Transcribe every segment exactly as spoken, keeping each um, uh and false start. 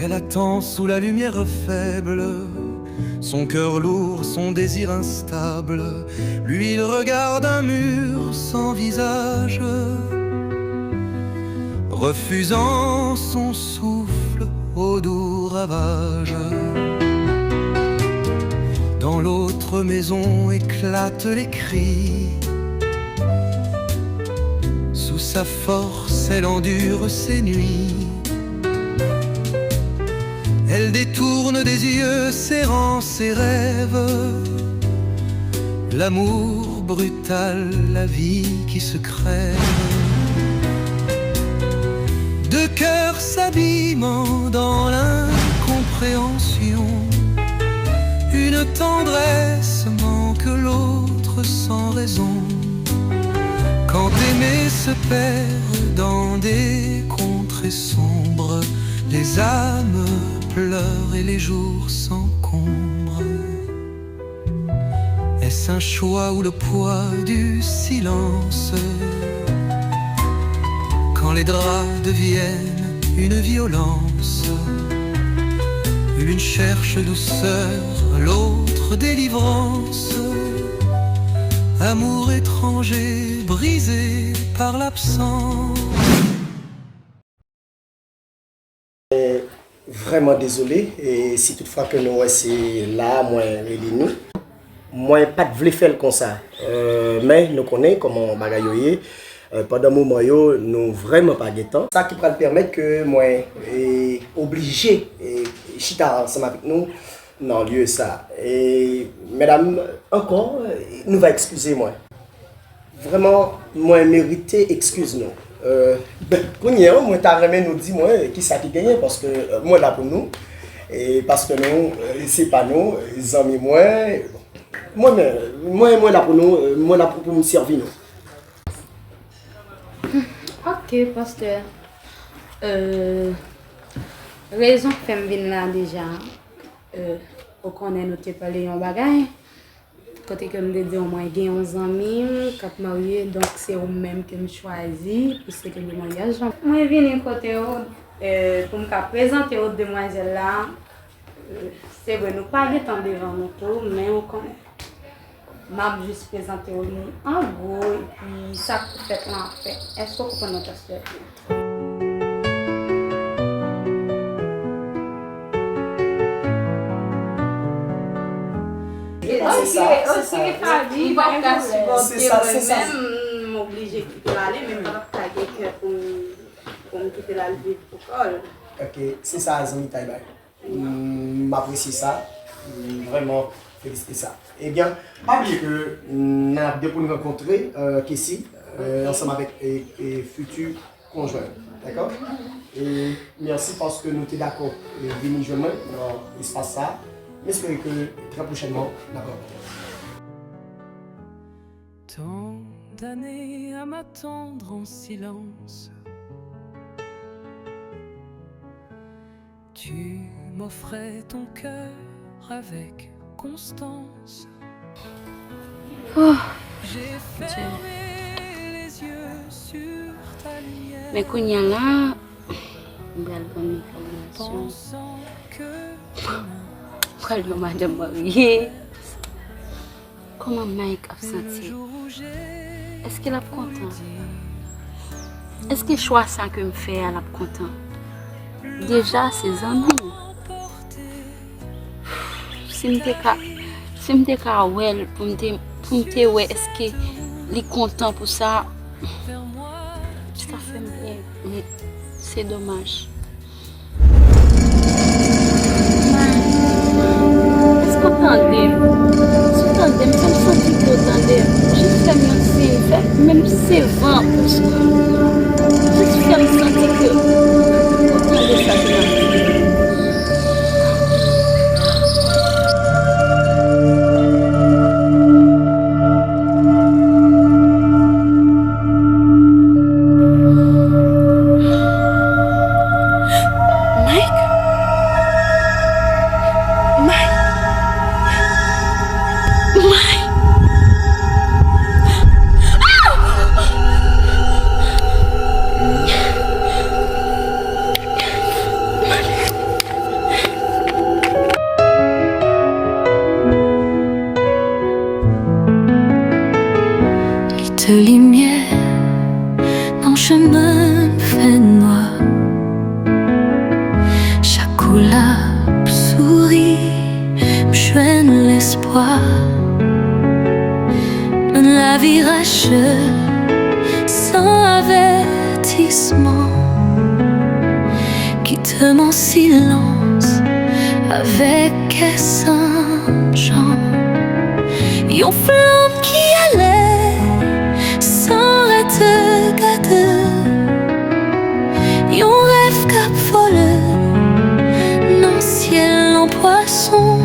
Elle attend sous la lumière faible, son cœur lourd, son désir instable, lui il regarde un mur sans visage, refusant son souffle au doux ravage. Dans l'autre maison éclatent les cris. Sous sa force, elle endure ses nuits. Elle détourne des yeux serrant ses rêves. L'amour brutal, la vie qui se crève. Deux cœurs s'abîmant dans l'incompréhension. Une tendresse manque l'autre sans raison. Quand aimer se perd dans des contrées sombres, les âmes pleurent et les jours s'encombrent. Est-ce un choix ou le poids du silence ? Quand les draps deviennent une violence, l'une cherche douceur, l'autre délivrance. Amour étranger, brisé par l'absence. Vrèman dezole, e si tout fwa ke nou wè se la a mwen rele nou. Mwen pa t vle fè l konsa, e, men nou konnen kòman bagay yo ye. E, pandan moman yo, nou vrèman pa gen tan. Sa ki pral pèmèt ke mwen, e, oblije, e, chita ansanm avèk nou nan lye sa. E, medam, ankò, nou va eskize mwen. Vrèman, mwen merite eskiz nou. E, ben, kounye a, mwen ta renmen nou di mwen kisa ki genyen, paske, e, mwen la pou nou. E paske nou, e, se pa nou, e, zanmi mwen. Mwen, men, mwen, mwen la pou nou, e, mwen la pou, pou m sèvi nou. Ok, pastè. E, rezon k fè m vin la deja, e, ou konnen nou te pale yon bagay. Kote ke m te di w mwen gen yon zanmi m k ap marye, donk se ou menm ke m chwazi pou selebre maryaj lan. Mwen vini kote w, e, pou m ka prezante w demwazèl la. E, se vre, nou pa gen tan devan nou tou, men ou konnen. M ap jis prezante w li an gwo, epi sa k pou fèt lan ap fèt. Èske w konprann mwen, pastè? Ok, ok, Fabi, m pa ka sipòte w menm, m oblije kite l ale, men m pa t ap ka gen kè pou m, pou m kite l al viv pou kò l. Ok, se sa zanmitay bay. M apresye sa, m vrèman felisite sa. Ebyen, pa bliye ke n ap gen pou n rankontre, e, Kessy, e, ansanm avèk, e, e, fiti konjwen, dakò? E mèsi paske nou te dakò, e, vini jwenn mwen nan espas sa. M espere ke trè pwochènman n ap rankontre. Tant d'années à m'attendre en silence. Tu m'offrais ton cœur avec constance. Oh, J'ai fermé les yeux sur ta lumière. Men kounye a la, m pral ban m kalmasyon. M pral yon madanm marye. Kòman Mike ap santi l? Èske l ap kontan? Èske chwa sa ke m fè a, l ap kontan? Deja, se zanmi m. Si m te ka, si m te ka wè l, pou m te, pou m te wè èske li kontan pou sa, sa fè m byen. Men, se domaj. Èske w tande m? Si w tande m, fè m santi ke w tande m. Jis fè m yon siy, fè, menm si se van, jis fè m santi ke w tande sa ke m ap di. Mike? May. May. Kite limyè nan chemen n fè nwa. Chak koulè ap souri, m jwenn lespwa. Nan lavi rache, san avètisman. Kite m an silans avèk kè san jan. Yon flanm ki ale san rete gade. Yon rèv k ap vole nan syèl an pwason.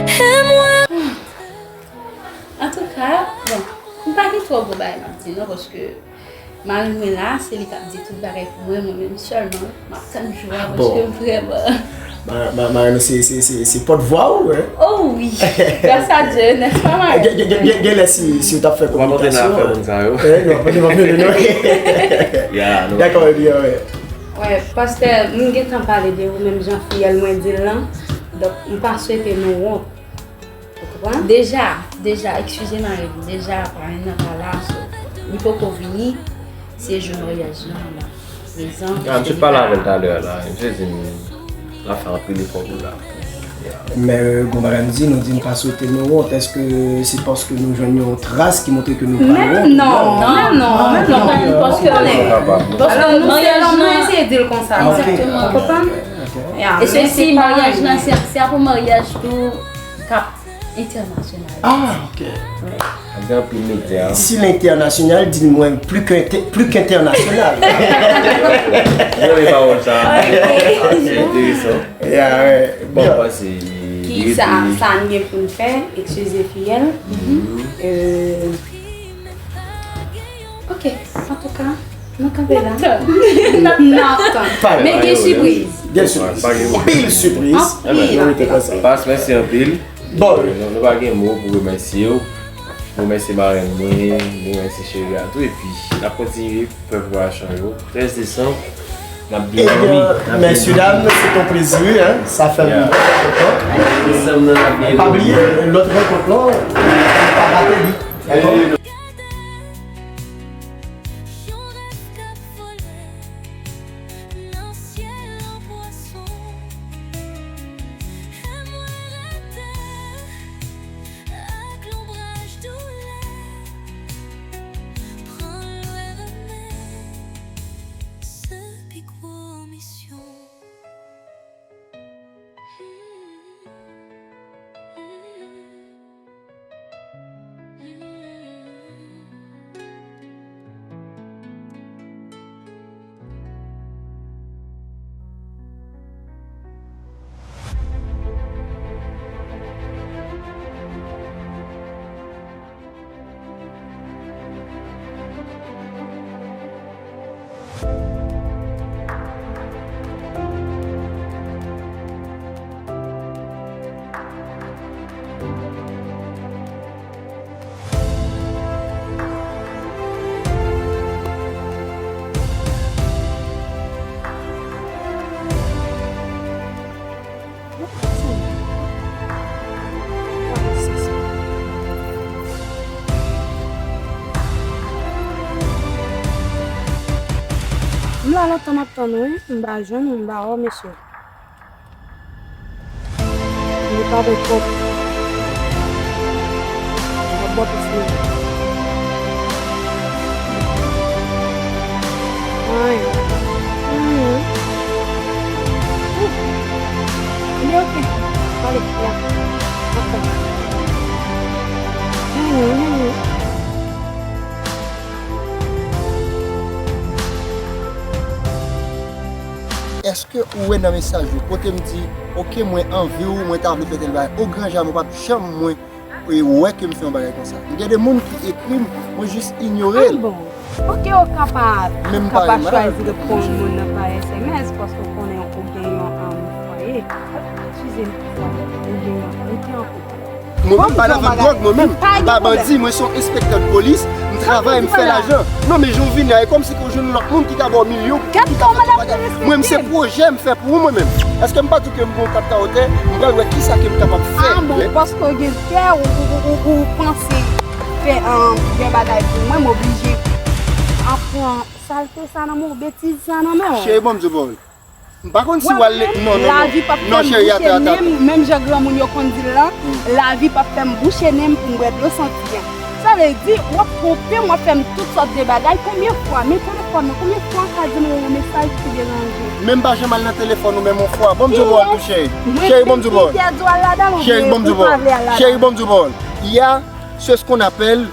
E mwen Antouka, bon, m pa gen twò bon bagay m ap di non, paske mari mwen la, se li k ap di tout bagay pou mwen, mwen menm sèlman, m ap tann jou a, paske m vrèman. Ma- ma- Mari nou se- se- se- se pòtvwa ou, hein? Oh wi, grâce à Dieu, n'est-ce pas, mari? Gen- gen- gen- gen- Genlè si si w t ap fè kominikasyon, nou ap antre nan afè moun sa yo. Eh, nou ap antre nan afè moun sa yo. Ya, nou Dakò, ebyen, wè. Wè, pastè, m gentan pale de ou menm jan fiyèl mwen di l lan. Donk, m pa swete nou wont. Ou konprann? Deja, deja, eskize mari m, deja parenn nan pa la, so, li poko vini, se jou maryaj lan la. Prezan, Ah, m te pale avè l talè a la, misye di m l ap fè anpil efò pou la. Men, euh, gon bagay m di, nou di n pa swete nou wont, èske se paske nou jwenn yon tras ki montre ke nou pa wont? Men non, men non, men non, paske, paske maryaj lan, eseye di l konsa. Ah, ok. Ou konprann? Ok. E se si maryaj lan, se se a pou maryaj tou k ap entènasyonal. Ah, ok. Ap gen anpil medya. Si l entènasyonal, di l mwen pli ke entè- pli k entènasyonal. Renmen pawòl sa. Se enteresan. Ya, wè. Bon, mwen panse ki sa, sa n gen pou n fè, eskize fiyèl. Euh, Ok, antouka, nou kanpe la. N ap tann. N ap tann. Men gen sipriz. Gen sipriz. Anpil sipriz. Anpil. Pas, mèsi anpil. Bon. Nou, nou pa gen mo pou remèsye w. Remèsye marenn mwen, remèsye cheri a tou, epi n ap kontinye fè preparasyon yo. Trèz desanm, n ap byen dòmi. Ebyen, mesye dam, se yon plezi, hein. Sa fè m trè kontan. Pa bliye, lòt rankont lan, pa rate li. Dakò? Yon rèv k ap vole nan syèl an pwason. E mwen rete ak lonbraj doulè. Pran lwen remèd, se pi gwo misyon. M la lontan m ap tann ou wi, m pa jwenn ou, m pa wè w mesye. Li pa bwè twòp. Li pa bwè plis non. Ay. Mhm. Ouh. Li oke. Ale, la. Anfè. Mhm, mhm. Èske ou wè nan mesaj yo, kote m di, oke, mwen anvi w, mwen ta vle fè tèl bagay, o gran jamè ou p ap janm mwen, e, wè ke m fè yon bagay konsa. M gen de moun ki ekri m, mwen jis inyore l. Ah bon? Oke, ou ka pa, men m ka pa pa chwazi reponn moun nan pa S M S paske ou konnen ou gen yon, um, fwaye. Eskize m, mwen gen yon, mwen gen yon. Mwen menm m pa nan vant dwòg, mwen menm. M pa bandi, mwen se yon enspektè de polis. M travay, m fè lajan. Non, men jan w vini a, e kòmsi ke w jwenn lòt moun ki ka ba w milyon, ki ka fè tout bagay. Mwen, m se pwojè m fè pou ou, mwen menm. Èske m pa di w ke m gen yon kat kay otè, m pral wè kisa ke m kapab fè. Ah bon, paske w gen kè, ou, ou, ou, ou panse fè, um, yon bagay pou mwen, m oblije an pran salte sa nan men w, betiz sa nan men w. Cheri, ban m di w pawòl. M pa konn si w al le-, non, non, non. Lavi p ap fè m bouche nen m, menm jan granmoun yo konn di l lan, lavi p ap fè m bouche nen m pou m bwè dlo santi an. Sa vle di, w ap twonpe m, w ap fè m tout sòt de bagay. Konbyen fwa, men telefòn nan, konbyen fwa w ka di m yon mesaj ki deranje w? Men m pa janm al nan telefòn ou menm yon fwa. Ban m di w pawòl tou, cheri. Cheri, ban m di w pawòl. Cheri, ban m di w pawòl. Cheri, ban m di w pawòl. Il y a ce qu'on appelle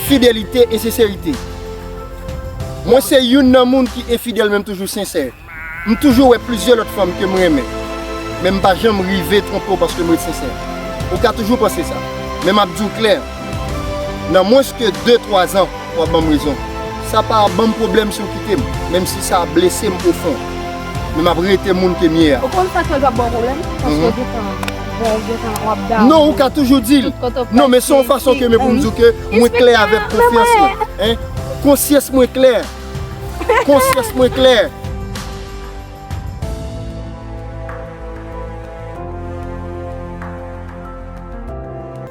fidélité et sincérité. Mwen se youn nan moun ki enfidèl, men m toujou sensè. M toujou wè plizyè lòt fanm ke m renmen, men m pa janm rive twonpe w paske m ret sensè. Ou ka toujou panse sa, men m ap di w klè, nan mwens ke de, twa zan, w ap ban m rezon. Sa pa ap ban m pwoblèm si w kite m, menm si sa ap blese m ofon. Men m ap rete moun ke m ye a. Ou konn sa k fè l p ap ba w pwoblèm? Paske w gentan, bon, ou gentan, w ap damou. Non, ou ka toujou di l. Non, men se yon fason ke men pou m di w ke mwen klè avèk konsyans mwen. Konsyans mwen klè. Konsyans mwen klè.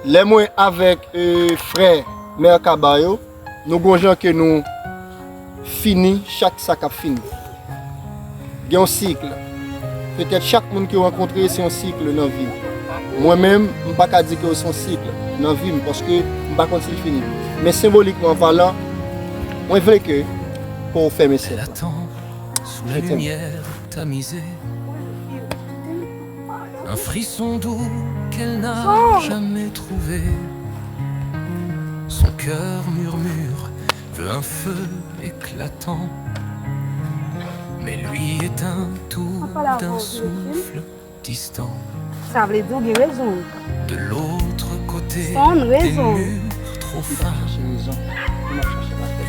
Lè mwen avèk, e, frè Merkaba yo, nou gon jan ke nou fini chak sa k ap fini. Gen yon sik. Petèt chak moun ke w rankontre, se yon sik nan vi w. Mwen menm, m pa ka di ke se yon sik nan vi m, paske m pa konn si l fini. Men senbolikman palan, mwen vle ke pou w fèmen sèk la. Sous la lumière tamisée, un frisson doux qu'elle n'a jamais trouvé. Son cœur murmure, veut un feu éclatant, mais lui éteint tout d'un souffle distant. Sa vle di w gen rezon. De l'autre côté des murs trop fins,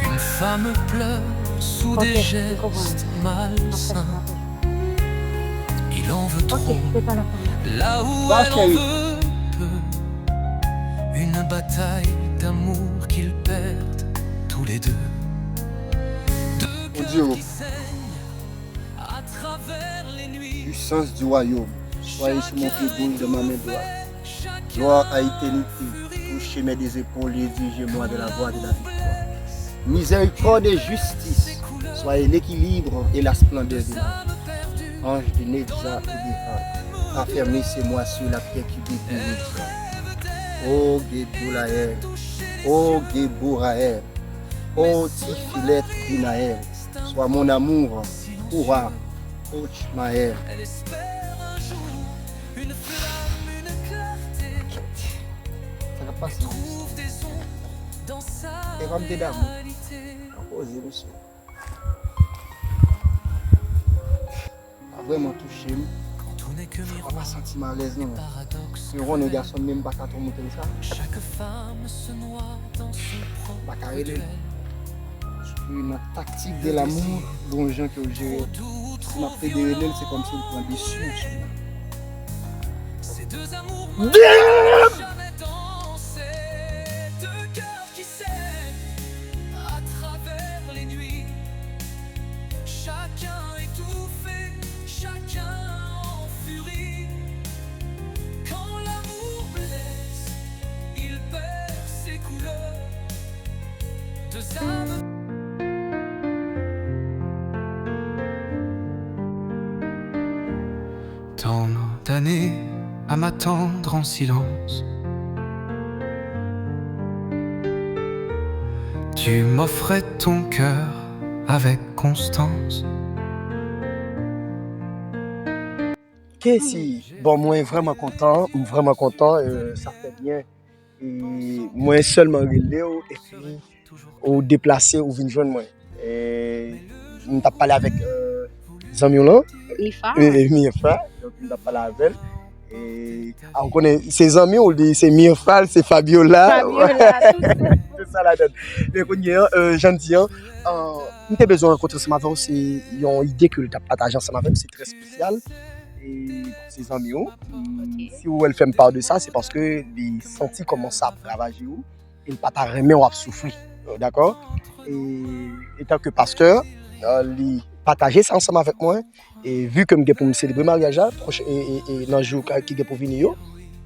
une femme pleure sous des gestes malsains. Il en veut trop, là où elle en veut peu. Une bataille d'amour qu'ils perdent tous les deux. Deux cœurs qui saignent à travers les nuits. Puissance du royaume, soyez sous mon pied gauche, dans ma main droite. Gloire à éternité, touchez mes deux épaules et dirigez-moi dans la voie de la victoire. Miséricorde et justice, soyez l'équilibre et la splendeur de ma vie. Ange de Nephzah et de Hag, raffermissez-moi sur la pierre qui détruit Nephzah. O Geboulaer, O Gebouraer, O Tifilet Binaer, sois mon amour, Koura, Ochmaer. Sa k ap pase? Eva m te damou. An poze, mesye. Sa vrèman touche m. Mwen pa santi m alèz, non. Mwen konnen gason m, men m pa ka twò montre l sa. M pa ka rele l. Nan taktik de l'amour, gon jan ke w jere l. Si m ap plede rele l, se kòmsi l pran desi sou mwen. Damn! Qui saigne à travers les nuits. Chacun étouffé, chacun en furie. Quand l'amour blesse, il perd ses couleurs. Deux âmes. Tant d'années à m'attendre en silence. Tu m'offrais ton cœur avec constance. Kesi, bon, mwen vrèman kontan, m vrèman kontan, euh, sa fè byen. E mwen sèlman rele w, epi ou deplase, ou vin jwenn mwen. E m t ap pale avèk, euh, zanmi w lan. Mifa. E, e, Mifa. Donk, m t ap pale avè l. E, a, ou konnen, se zanmi w, li, se Mifa, se Fabiola. Fabiola, tout sa. Tout sa ladan. Men kounye a, euh, jan m di an, euh, m te bezwen rankontre ansanm avè w, se yon ide ke l t ap pataje ansanm avè m, se trè espesyal. e, se zanmi w. Si w wè l fè m pa de sa, se paske li santi kòman sa ap ravaje w, e l pa ta renmen w ap soufri. Dakò? E, etan ke pastè, e, li pataje sa ansanm avèk mwen, e vi ke m gen pou m selebre maryaj la, pwòch-, e, e, e nan jou ka-, ki gen pou vini yo,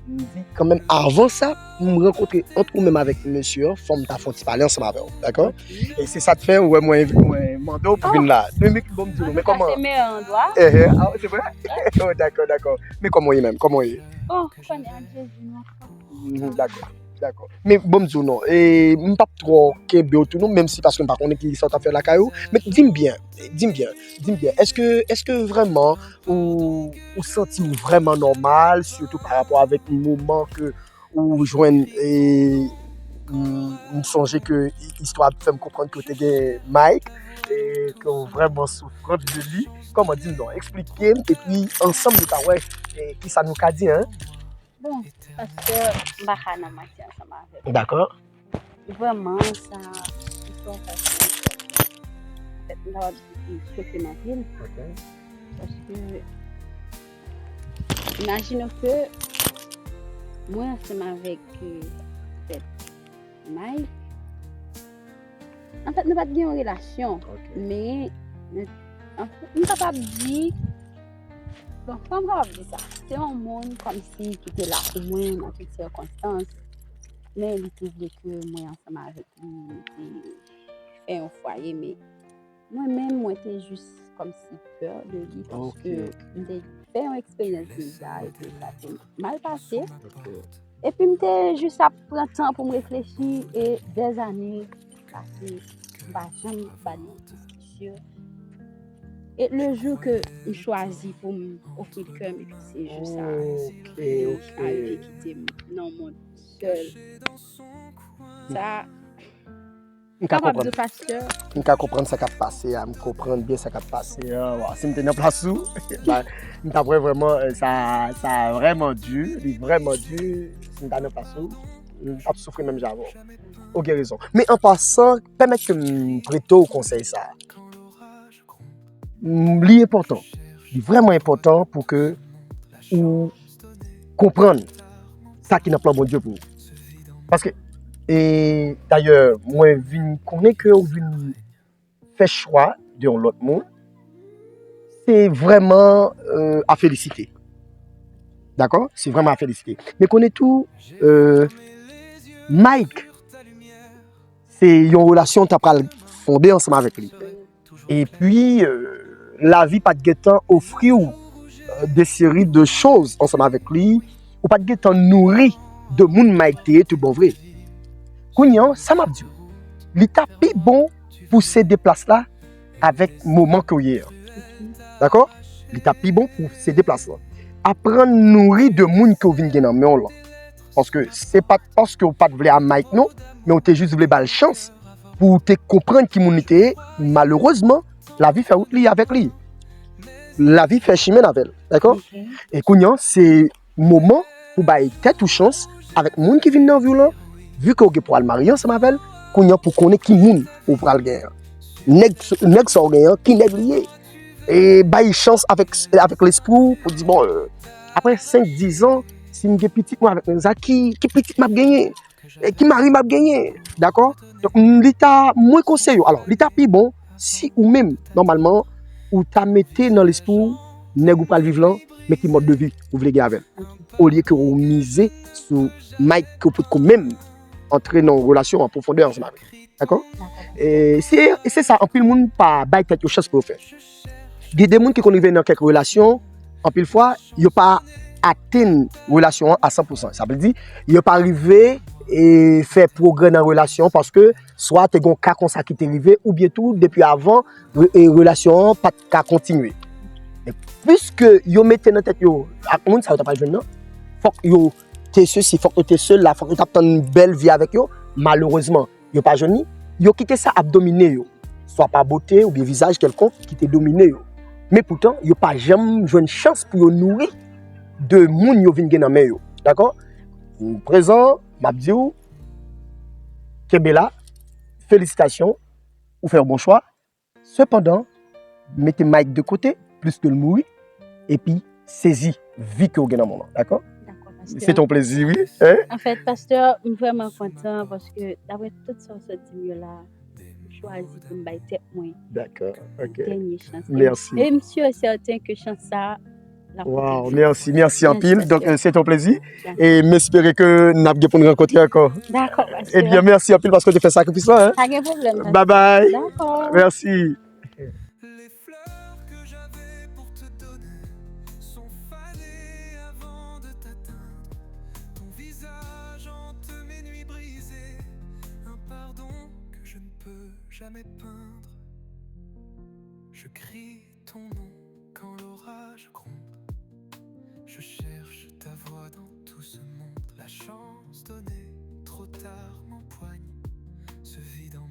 m di kanmenm, avan sa, pou m rankontre ant ou menm avèk mesye an, fò m ta fè yon ti pale ansanm avè w, dakò? E se sa k fè, ou wè, mwen, mwen mande w pou vin la. Men, men, bon, m di nou, men kòman? Sa se meilleur endroit. Eh, eh, ah, se vre? Oh, dakò, dakò. Men kòman w ye menm? Kòman w ye? Oh, konnen ak Jezi, non. Mhm, dakò, dakò. Men bon, m di w non, e, m p ap twò kenbe w tou non, menm si paske m pa konnen ki sa w t ap fè lakay ou. Men di m byen, di m byen, di m byen. Èske, èske vrèman ou, ou santi w vrèman nòmal, sitou pa rapò avèk moman ke ou jwenn, e, m, m sonje ke i-, istwa ap fè m konprann ke w te gen Mike, e ke w vrèman soufrant de li. Kòman, di m non, eksplike m, epi ansanm nou ka wè, e, kisa nou ka di, en. Bon, paske m pa ka nan manti ansanm avè w. Dakò. Vrèman, sa, istwa sa se yon istwa ki, an fèt, m kapab di ki choke m anpil. Ok. Paske, imajine w ke mwen ansanm avèk, euh, petèt Mike, an fèt, nou pa t gen yon relasyon, ok, men, men, an fèt, m kapab di, bon, kòman m kapab di sa? Se yon moun kòmsi ki te la pou mwen nan tout sèkonstans, men li te vle ke mwen ansanm avèk li, nou te fè yon fwaye, men mwen menm, mwen te jis kòmsi pè de li, paske, ok, m te fè yon eksperyans deja, epi sa te mal pase. Ok. Epi m te jis ap pran tan pou m reflechi, e dèzane pase, m pa janm ba li yon ti sye. E le jou ke m chwazi pou m ofri l kè m, epi se jou sa, ok, li, ok, arive kite m nan yon mond sèl. Sa, m ka konprann. Kapab di pastè. M ka konprann sa k ap pase a, m konprann byen sa k ap pase a. Wa, si m te nan plas ou, ba, m t ap wè vrèman, eh, sa, sa vrèman di, li vrèman di, si m ta nan plas ou, m t ap soufri menm jan avè w. Ou gen rezon. Men an pasan, pèmèt ke m prete w konsèy sa. M, li enpòtan. Li vrèman enpòtan pou ke ou konprann sa ki nan plan Bondye pou ou. Paske, e, dayè, mwen vin konnen ke ou vin fè chwa de yon lòt moun, se vrèman, euh, a felisite. Dakò? Se vrèman a felisite. Men konnen tou, euh, Mike, se yon relasyon w ta pral fonde ansanm avèk li. Epi, euh, lavi pa t gentan ofri w, euh, de seri de choz ansanm avèk li, ou pa t gentan nouri de moun Mike te ye tout bon vre. Kounye a, sa m ap di w, li ta pi bon pou w sede plas la avèk moman ke w ye an. Dakò? Li ta pi bon pou w sede plas la. Aprann nouri de moun ke w vin gen nan men w lan. Paske se pa t paske w pa t vle a Mike non, men w te jis vle ba l chans pou w te konprann ki moun li te ye. Malerezman, lavi fè wout li avèk li. Lavi fè chimen avè l, dakò? Ok. E kounye a, se moman pou bay tèt ou chans avèk moun ki vin nan vi w lan, vi ke w gen pou al marye ansanm avè l, kounye a pou konnen ki moun ou pral gen an. Nèg, nèg sa w gen an, ki nèg li ye? E bay chans avèk, avèk lespri w pou di, bon, euh, apre senk, diz an, si m gen pitit mwen avèk nèg sa, ki, ki pitit m ap genyen? E ki mari m ap genyen? Dakò? Donk, m, li ta, mwen konseye w. Alò, li ta pi bon si ou menm, nòmalman, ou ta mete nan lespri w nèg ou pral viv lan, men ki mòd de vi ou vle gen avè l. Olye ke ou mize sou Mike ke w potko menm antre nan yon relasyon an pwofondè ansanm avè l. Dakò? Dakò. E se, e se sa, anpil moun pa bay tèt yo chans pou yo fè. Gen de moun ki konn rive nan kèk relasyon, anpil fwa, yo pa atenn relasyon an a san pou san. Sa vle di, yo pa rive e fè pwogrè nan relasyon an paske swa te gen yon ka konsa ki te rive, oubyen tou, depi avan, re-, e relasyon an pa t ka kontinye. Men piske yo mete nan tèt yo, ak moun sa yo ta pral jwenn nan, fòk yo te sesi, fòk yo te sela, fòk yo t ap tann bèl vi avèk yo, malerezman, yo pa jwenn li, yo kite sa ap domine yo. Swa pa bote oubyen vizaj kèlkonk ki te domine yo. Men poutan, yo pa janm jwenn chans pou yo nouri de moun yo vin gen nan men yo. Dakò? Prezan, m ap di w, kenbe la, felisitasyon, ou fè yon bon chwa. Sepandan, mete Mike de kote, pliske l mouri, epi sezi vi ke w gen nan men w lan, dakò? Dakò, Se pastè. Ton plezi, wi. Hein? Anfèt, pastè, m vrèman kontan paske daprè tout sa w sot di m yo la, m chwazi pou m bay tèt mwen Dakò, ok. dènye chans. Mèsi. E m si e sèten ke chans sa a, l ap Wow, pote. mèsi, mèsi anpil. Mèsi, Donk, pastè. Se Ton plezi. Dakò. E m espere ke n ap gen pou n rankontre ankò. Dakò, pastè. Ebyen, mèsi anpil paske w te fè sakrifis la. Hein? Pa gen pwoblèm, pastè. Bye bye. Dakò. Mèsi. Les fleurs que j'avais pour te donner sont fanées avant de t'atteindre. Ton visage hante mes nuits brisées, un pardon que je ne peux jamais peindre. Je crie ton nom quand l'orage gronde. Je cherche ta voix dans tout ce monde. La chance donnée trop tard m'empoigne. Ce vide en